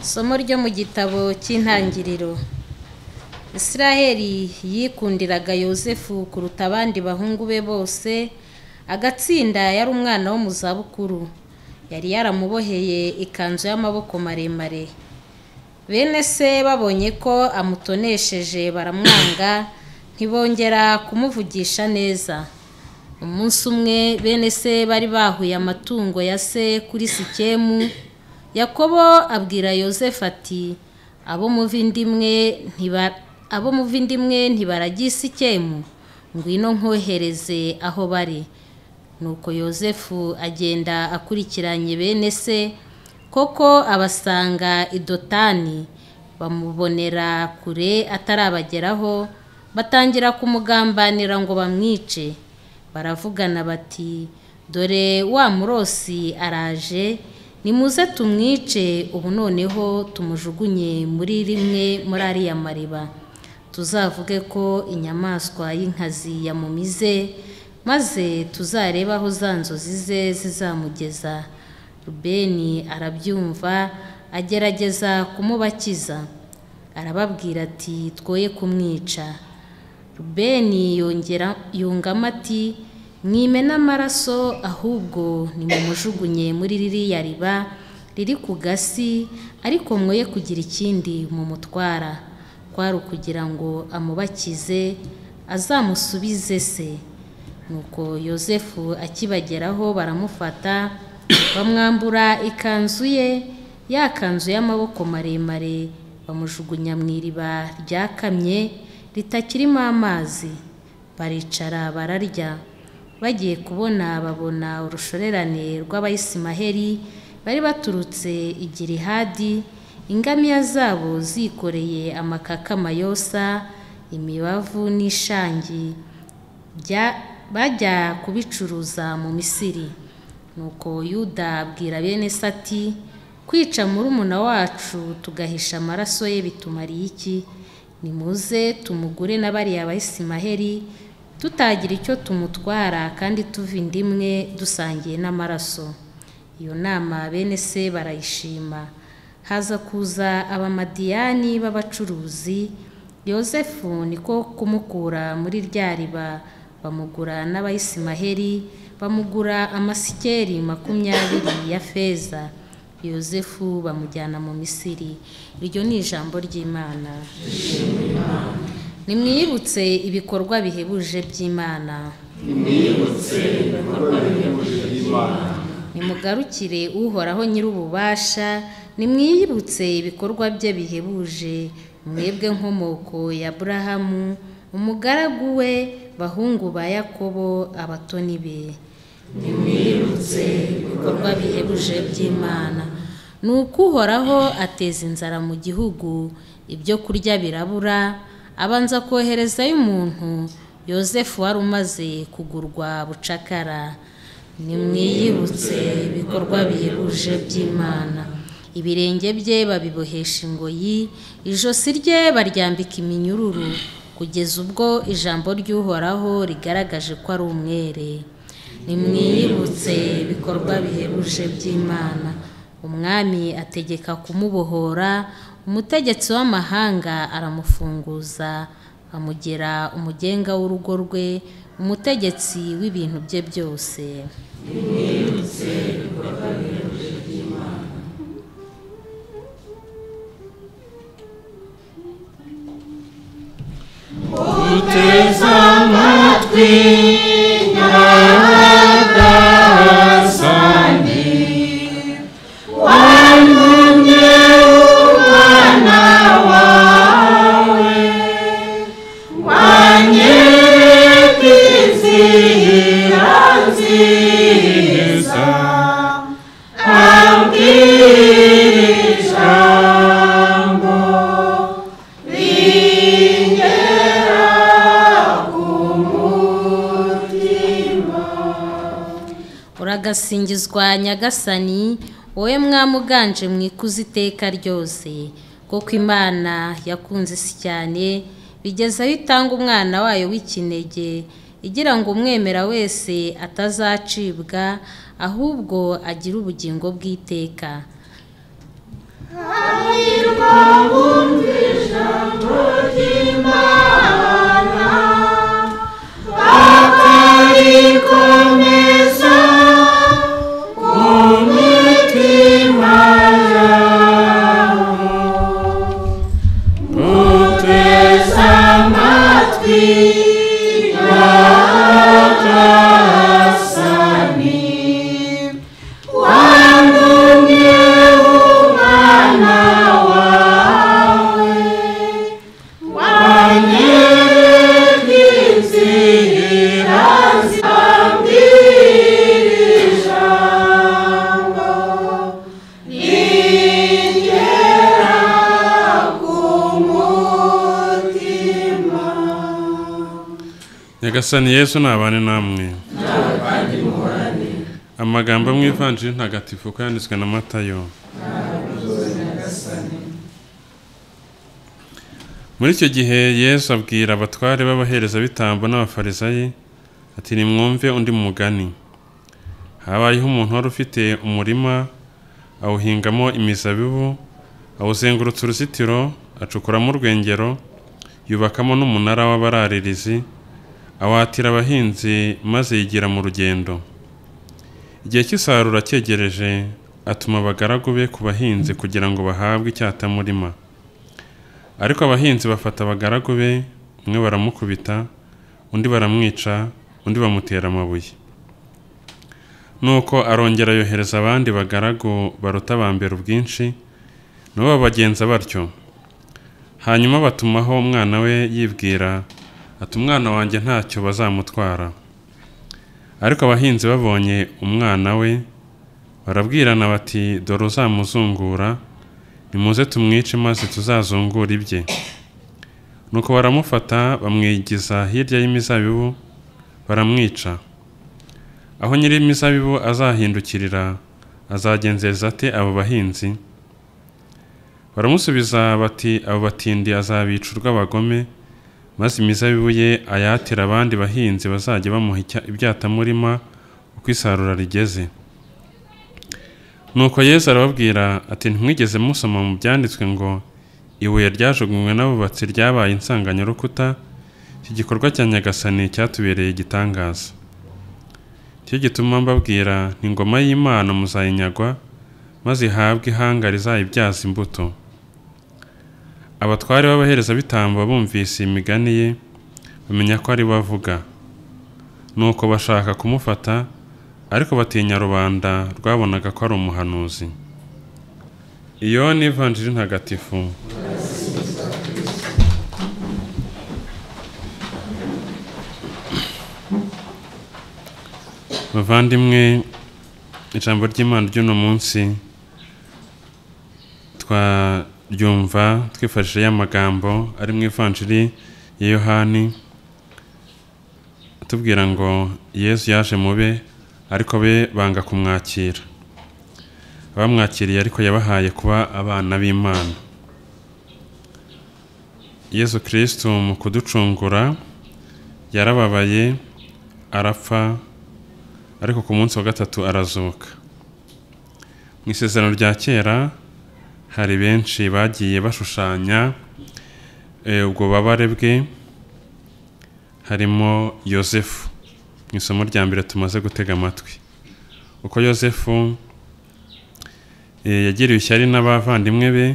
Isomo ryo mu gitabo cy'Intangiriro. Israheli yikundiraga Yosefu kuruta abandi bahungu be bose, agatsinda yari umwana wo mu zabukuru. Yari yaramuboheye ikanzu y'amaboko maremare. Bene se babonye ko amutonesheje baramwanga, ntibongera kumuvugisha neza. Umunsi umwe bene se bari bahuye amatungo ya se kuri Sikemu. Yakobo abwira Yosefu ati: abo muva indimwe ntibaragiye Sikemu, ngwino nkohereze aho bari. Nuko Yosefu agenda akurikiranye bene se, koko abasanga i Dotani. Bamubonera kure atarabageraho, batangira kumugambanira ngo bamwice. Baravugana bati: dore wa murosi araje, nimuze tumwice ubu noneho tumujugunye muri rimwe muri ariya mariba, tuzavuge ko inyamaswa y'inkazi yamumize, maze tuzarebe aho za nzozi ze zizamugeza. Rubeni arabyumva, agerageza kumubakiza. Arababwira ati: twoye kumwica. Rubeni yungamo ati: mwimena amaraso, ahubwo nimumujugunye muri ririya riba riri ku gasi, ariko mwoye kugira ikindi mumutwara. Kwari ukugira ngo amubakize azamusubize se. Nuko Yosefu akibageraho baramufata, bamwambura ikanzu ye, ya kanzu y'amaboko maremare, bamujugunya mu iriba ryakamye ritakirimo amazi. Baricara bararya. Bagiye kubona babona urushorerane rw'Abayisimaheli bari baturutse i Gilihadi, ingamiya zabo zikoreye amakakama yosa, imibavu n'ishangi, bajya kubicuruza mu Misiri. Nuko Yuda abwira bene se ati: kwica murumuna wacu tugahisha amaraso ye bitumariye iki? Nimuze tumugure na bariya Bayisimaheli, tutagira icyo tumutwara kandi tuva indimwe dusangiye n'amaraso. Iyo nama bene se barayishima. Haza kuza Abamadiyani b'abacuruzi. Yosefu niko kumukura muri rya riba, bamugura n'Abayisimaheli, bamugura amasikeli 20 ya feza. Yosefu bamujyana mu Misiri. Iryo ni ijambo ry'Imana. Nimwibutse ibikorwa bihebuje by'Imana. Nimugarukire Uhoraho Nyir'ububasha, nimwibutse ibikorwa bye bihebuje, mwebwe nkomoko ya Aburahamu, umugaragu we, bahungu ba Yakobo, abatoni be. Nimwibutse ibikorwa bihebuje by'Imana. Nuko Uhoraho ateza inzara mu gihugu, ibyo kurya birabura, abanza koherezayo umuntu, Yosefu wari umaze kugurwa bucakara. Nimwiyibutse ibikorwa bihebuje by'Imana. Ibirenge bye babibohesha ingoyi, ijosi rye baryambika iminyururu, kugeza ubwo ijambo ry'Uhoraho rigaragaje ko ari umwere. Nimwiyibutse ibikorwa bihebuje by'Imana. Umwami ategeka kumubohora, umutegetsi w'amahanga aramufunguza, amugera umugenga w'urugo rwe, umutegetsi w'ibintu bye byose. Nimwibutse ibikorwa bihebuje by'Imana. Uteze amatwi Nyagasani, wantumye umwana wawe, wanyereka inzira nziza, ambwira ijambo ringera ku mutima. Uragasingizwa Nyagasani, wowe mwamuganje mu ikuzo iteka ryose, kuko Imana yakunze isi cyane, bigeza aho itanga umwana wayo w'ikinege, igira ngo umwemera wese atazacibwa, ahubwo agire ubugingo bw'iteka. Nyagasani Yesu nabane namwe. Amagambo mu Ivanjiri ntagatifu uko yanditswe na Matayo. Muri icyo gihe Yesu abwira abatware b'abaherezabitambo n'abafarisayi ati: nimwumve undi mugani. Habayeho umuntu wari ufite umurima, awuhingamo imizabibu, awuzengurutsa uruzitiro, acukuramo urwengero, yubakamo n'umunara w'abararirizi, awatira abahinzi maze yigira mu rugendo. Igihe cy'isarura cyegereje, atuma abagaragu be ku bahinzi kugira ngo bahabwe icyatamurima. Ariko abahinzi bafata abagaragu be, umwe baramukubita, undi baramwica, undi bamutera amabuye. Nuko arongera yohereza abandi bagaragu baruta aba mbere ubwinshi, nabo babagenza batyo. Hanyuma batumaho umwana we yibwira ati: umwana wanjye ntacyo bazamutwara. Ariko abahinzi babonye umwana we barabwirana bati: dore uzamuzungura, nimuze tumwice maze tuzazungura ibye. Nuko baramufata bamwigiza hirya y'imizabibu baramwica. Aho nyiri imizabibu azahindukirira azagenzereza ate abo bahinzi? Baramusubiza bati: abo batindi azabica urw'abagome, maze imizabibu ye ayatira abandi bahinzi bazajya bamuha ibyatamurima uko isarura rigeze. Nuko Yesu arababwira ati: ntimwigeze musoma mu byanditswe ngo ibuye ryajugunywe n'abubatsi ryabaye insanganyarukuta, iki gikorwa cya Nyagasani cyatubereye igitangaza. Icyo gituma mbabwira nti ingoma y'Imana muzayinyagwa, maze ihabwe ihanga rizayibyaza imbuto. Abatware b'abaherezabitambo bumvise imigani ye, bamenya ko ari we avuga. Nuko bashaka kumufata, ariko batinya rubanda rwabonaga ko ari umuhanuzi. Iyo ni Ivanjiri ntagatifu. Bavandimwe, ijambo ry'Imana ry'uno munsi twaryumva twifashishije y'amagambo ari mu Ivanjiri ya Yohani, atubwira ngo Yesu yaje mube, ariko be banga kumwakira. Abamwakiriye ariko yabahaye kuba abana b'Imana. Yesu Kristo mu kuducungura yarababaye, arapfa, ariko ku munsi wa gatatu arazuka. Mu isezerano rya kera hari benshi bagiye bashushanya ubwo bubabare bwe, harimo Yosefu. Mu isomo rya mbere tumaze gutega amatwi uko Yosefu yagiriwe ishyari n'abavandimwe be,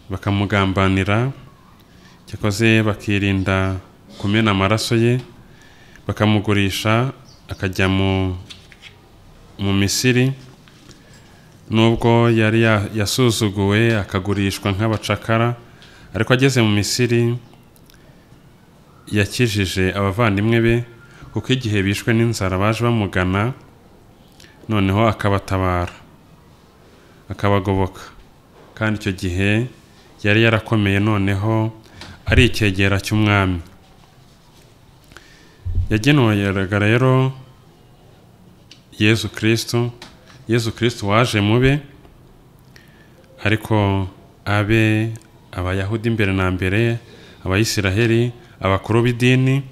bakamugambanira, cyakoze bakirinda kumena amaraso ye, bakamugurisha akajya mu Misiri. Nubwo yari yasuzuguwe akagurishwa nk'abacakara, ariko ageze mu Misiri yakijije abavandimwe be, kuko igihe bishwe n'inzara baje bamugana, noneho akabatabara, akabagoboka. Kandi icyo gihe yari yarakomeye, noneho ari icyegera cy'umwami. Yageneraga rero Yesu Kristo, Yesu Kristo waje mube, ariko abe Abayahudi mbere na mbere, Abayisiraheli, abakuru b'idini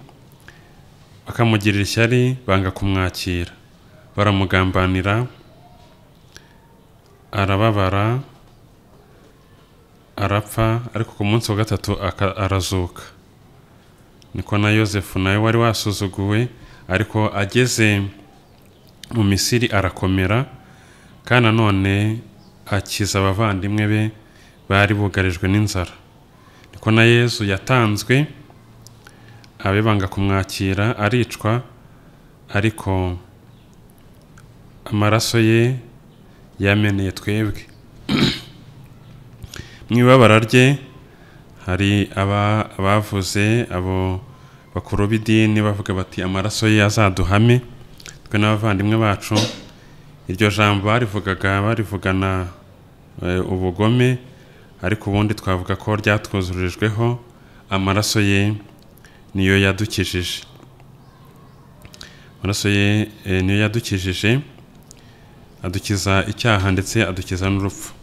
bakamugirira ishyari, banga kumwakira, baramugambanira, arababara, arapfa, ariko ku munsi wa gatatu arazuka. Niko na Yosefu nawe wari wasuzuguwe, ariko ageze mu Misiri arakomera, kandi nanone akiza abavandimwe be bari bugarijwe n'inzara. Niko na Yesu yatanzwe, abe banga kumwakira, aricwa, ariko amaraso ye yameneye twebwe. Mu ibabara rye hari abavuze, abo bakuru b'idini bavuga bati amaraso ye azaduhame twe n'abavandimwe bacu. Iryo jambo barivugaga barivugana ubugome, ariko ubundi twavuga ko ryatwuzurijweho amaraso ye niyo yadukijije. Amaraso ye niyo yadukijije, adukiza icyaha ndetse adukiza n'urupfu.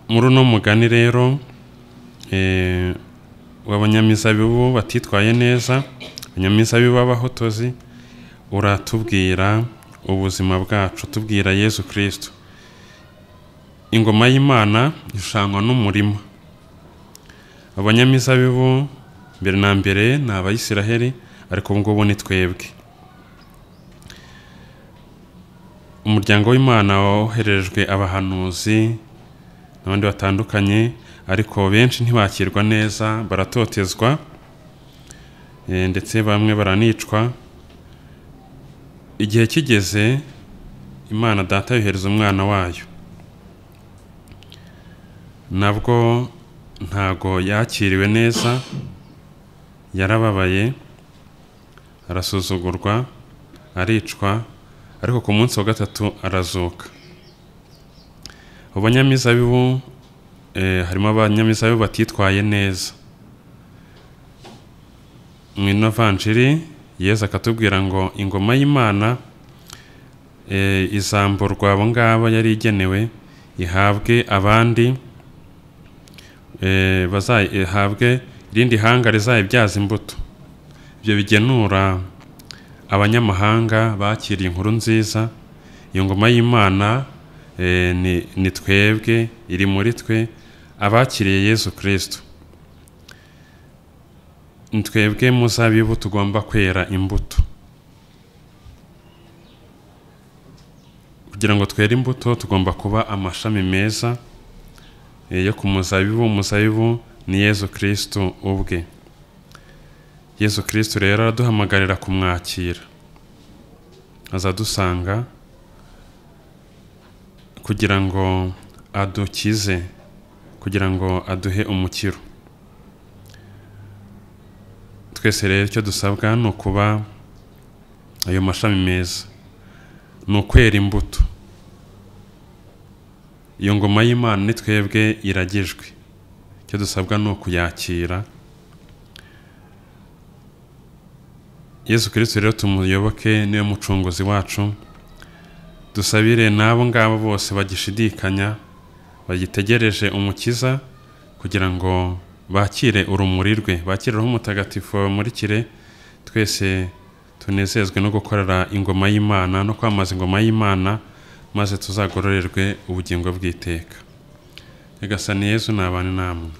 Muri uno mugani rero w'abanyamizabibu batitwaye neza, abanyamizabibu b'abahotozi, uratubwira ubuzima bwacu, tubwira Yezu Kristo. Ingoma y'Imana ishushanywa n'umurima. Abanyamizabibu mbere na mbere ni Abayisiraheli, ariko ubu ngubu ni twebwe. Umuryango w'Imana woherejwe abahanuzi n'abandi batandukanye, ariko benshi ntibakirwa neza, baratotezwa ndetse bamwe baranicwa. Igihe kigeze Imana Data yohereza umwana wayo, nabwo ntago yakiriwe neza, yarababaye, arasuzugurwa, aricwa, ariko ku munsi wa gatatu arazuka. Abanyamizabibu harimo abanyamizabibu batitwaye neza. Mu ino vanjiri Yezu akatubwira ngo ingoma y'Imana izamburwa abo ngabo yari igenewe, ihabwe abandi, bazayihabwe irindi hanga rizayibyaza imbuto. Ibyo bigenura abanyamahanga bakiriye inkuru nziza. Iyo ngoma y'Imana ni twebwe, iri muri twe abakiriye Yezu Kristo. Ni twebwe muzabibu tugomba kwera imbuto. Kugira ngo twere imbuto tugomba kuba amashami meza yo ku muzabibu. Umuzabibu ni Yezu Kristo ubwe. Yezu Kristo rero araduhamagarira kumwakira, azadusanga kugira ngo adukize, kugira ngo aduhe umukiro. Twese rero icyo dusabwa ni ukuba ayo mashami meza, ni ukwera imbuto. Iyo ngoma y'Imana ni twebwe iragijwe, icyo dusabwa ni ukuyakira. Yezu Kristo rero tumuyoboke, niwe mucunguzi wacu. Dusabire n'abo ngabo bose bagishidikanya, bagitegereje umukiza, kugira ngo bakire urumuri rwe, bakire Roho Mutagatifu bamurikire. Twese tunezezwe no gukorera ingoma y'Imana no kwamaza ingoma y'Imana, maze tuzagororerwe ubugingo bw'iteka. Nyagasani Yezu nabane namwe.